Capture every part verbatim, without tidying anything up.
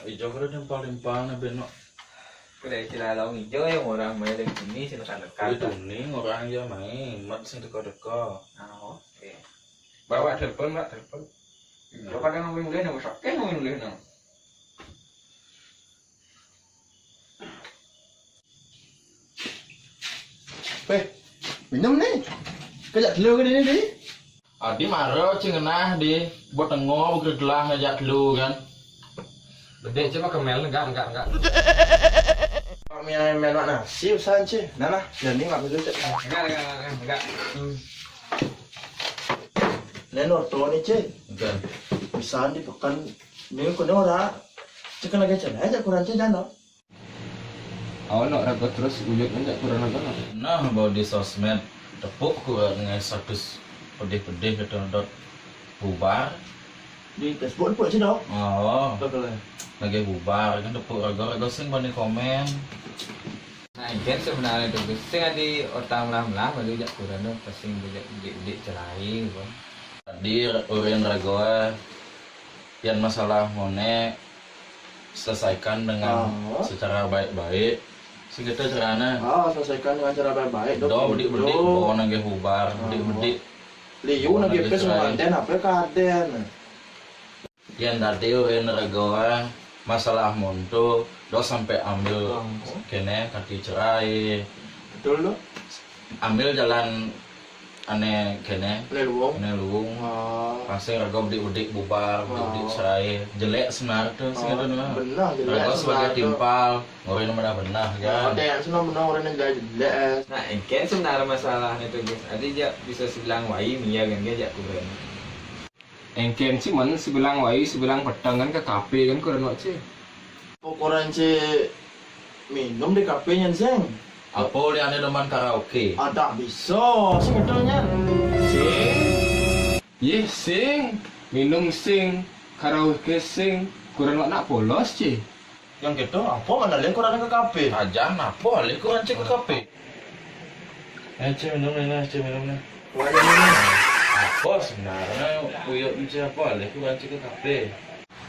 Ijo kudu timpal-timpal ne benok. Kudu istilah laung ijo ya, orang main yang sini sini kan dekat. Kudu tuning orang ya main, mat sing teko-teko. Ah, oke. Bawa telepon, Mbak, telepon. Lo kadang ngomong dulu nih, sakit ngomong dulu nih. Peh, minum nih. Kejak dulu ke sini, Di. Adi maro cing ngenah, Di. Buat tengok, buat gelah ngejak dulu kan. Bedek cuma kemel, enggak, enggak, enggak. Kok main, main mak nasi, usaha, Ci. Nah, nah, dan ini nggak betul, Cek. Enggak, enggak, enggak, enggak. Hmm. Nen orto nih, Ci. Enggak. Bisa di pekan. Ini kau ora. Cek lagi, Cek. Aja kurang, Ci, jangan. Awak nak rapat terus, uyut aja kurang apa, nak? Nah, bawa di sosmed, tepuk ku dengan status pedih-pedih kata dot bubar. Di Facebook pun sih, dok. Oh. Betul, ya. Lagi bubar, kan tepuk raga-raga sing bani komen. Nah, kan sebenarnya tu, sing adi otang melah-melah, baru jak kurang tu, pasing bejak udik-udik cerai, kan. Tadi urin raga, yang masalah mone, selesaikan dengan Oh. secara baik-baik. Segitu caranya. Oh, selesaikan dengan cara baik-baik, dok. Do, bedik-bedik, Dok. Bawa nagih bubar, Oh. bedik-bedik. Liu Bawa nagih nagih pes cerai. Manten, apa kaden? Yang tadi urin raga, masalah monto, do sampai ambil Oh. kene kaki cerai. Betul, dok. Ambil jalan ane kene. Ane luwung. Ane luwung. Oh. Pasing raga bedik-bedik bubar, bedik-bedik Oh. cerai. Jelek senar tu, sing Oh, itu nah. Benar, jelek Raga sebagai senar tu. Timpal, ngori nama dah benar, Oh, kan? Ada yang senang benar orang yang jelek, jelek, eh. Nah, engken sebenarnya masalah ni tu, Gus. Adi jak bisa sebilang wai, mia kan, dia jak kurang. Engken sih, man, sebilang wai, sebilang petang kan ke kafe kan, kurang wak, Ci. Ukuran, Ci, minum di kafe nyen, sing. Apa oleh ane demen karaoke? Ada bisa, sing betulnya. Sing. Yeh, sing. Minum sing. Karaoke sing. Kurang wak nak polos, Ci. Yang gitu, apa mana leh kurang ke kafe? Aja, apa leh kurang cek ke kafe? Eh, Ci, minum ni, nah, Ci, minum ni. Wah, ini ni. Apa sebenarnya, uyut ni, Ci, apa leh kurang cek ke kafe?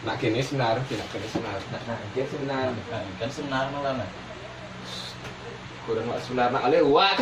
Nak kene senar, nak kene senar. Nah, nah, dia sebenar. Nah, kan sebenar malah, nah. Kurang wak sebenar, nak alih wak.